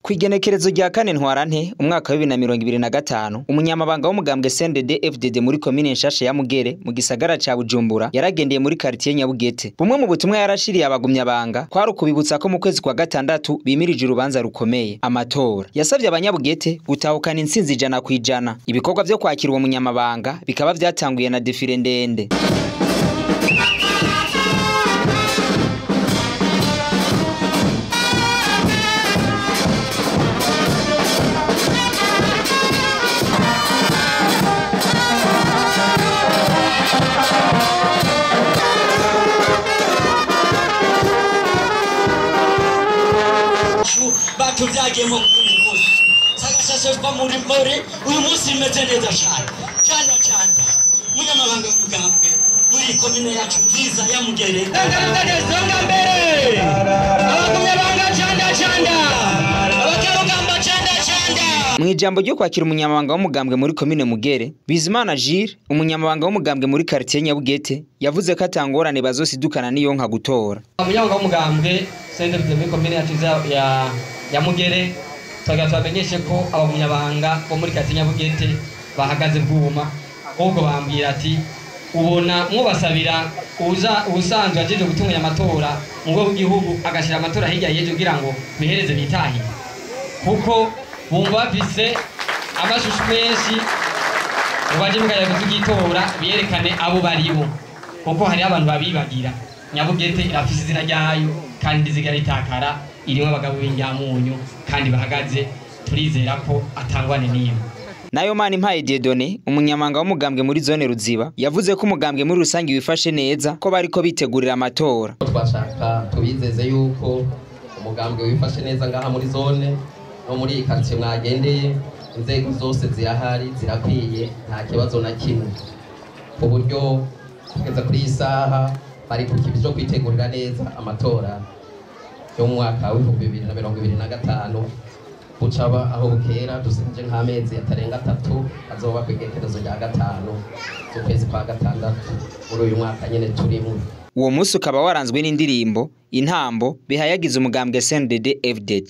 Kw'igenekerezo rya 4 Ntwarante umwaka wa 2025, umunyamabanga w'umugambwe CNDD FDD muri komine nshasha ya Mugere mu gisagara ca Bujumbura yaragendeye muri quartier Nyabugete. Bumwe mu butumwa yarashiriye abagumyabanga kwari ukubibutsa ko mu kwezi kwa gatandatu bimirije urubanza rukomeye, amatora. Yasavye abanyabugete gutahukana intsinzi 100%. Ibikorwa vyo kwakira uwo munyamabanga bikaba vyatanguye na défilé ndende. Batuvyagiyemo kuri uyu munsi sagashasheshwa muri muri uyu munsi bimeze neza cyane cyane cyane. Munyamabanga w'umugambwe muri komine yacu nziza ya Mugere, songa mbere, abagumyabanga canda canda, abakarugamba canda canda. Mw'ijambo ryo kwakira umunyamabanga w'umugambwe muri komine Mugere, Bizimana Gilles, umunyamabanga w'umugambwe muri quartier Nyabugete, yavuze ko atangorane bazosidukana niyo nka gutora. Umunyamabanga w'umugambwe CNDD muri komine yacu ya Mugere, twagira tubamenyeshe ko abagumyabanga bo muri quartier Nyabugete bahagaze bwuma. Ahubwo bambwira ati ubona mwubasabira uza ubusanzwe ajeje gutunganya amatora mu rwego rw'igihugu agashira amatora hirya y'ejo kugira ngo bihereze bitahi, kuko bumva bafise amashusho menshi ngo baje mugaya kugitora biyerekane abo baribo, kuko hari abantu babibagira. Nyabugete irafise izina ryayo kandi izigara itakara, irimo abagabo b'inyamunyu kandi bahagaze, turizera ko atangwane n'imwe. Nayo Mani Mpaye Dieudonné, umunyamabanga w'umugambwe muri zone Ruziba, yavuze ko umugambwe muri rusangi wifashe neza, ko bariko bitegurira amatora. Twashaka tubizeze yuko umugambwe wifashe neza ngaha muri zone no muri iyi quartier mwagendeye, inzego zose zirahari zirakwiye, nta kibazo na kimwe, ku buryo kugeza kuri iyi saha bari ku kivi cyo kwitegurira neza amatora yo mu mwaka w'ibihumbi bibiri na mirongo ibiri na gatanu. Bucaba aho bukera, dusigaje nk'amezi atarenga 3, azoba ku igenekerezo rya 5 z'ukwezi kwa gatandatu muri uyu mwaka nyene turimo. Uwo munsi ukaba waranzwe n'indirimbo, intambo bihayagiza umugambwe CNDD FDD.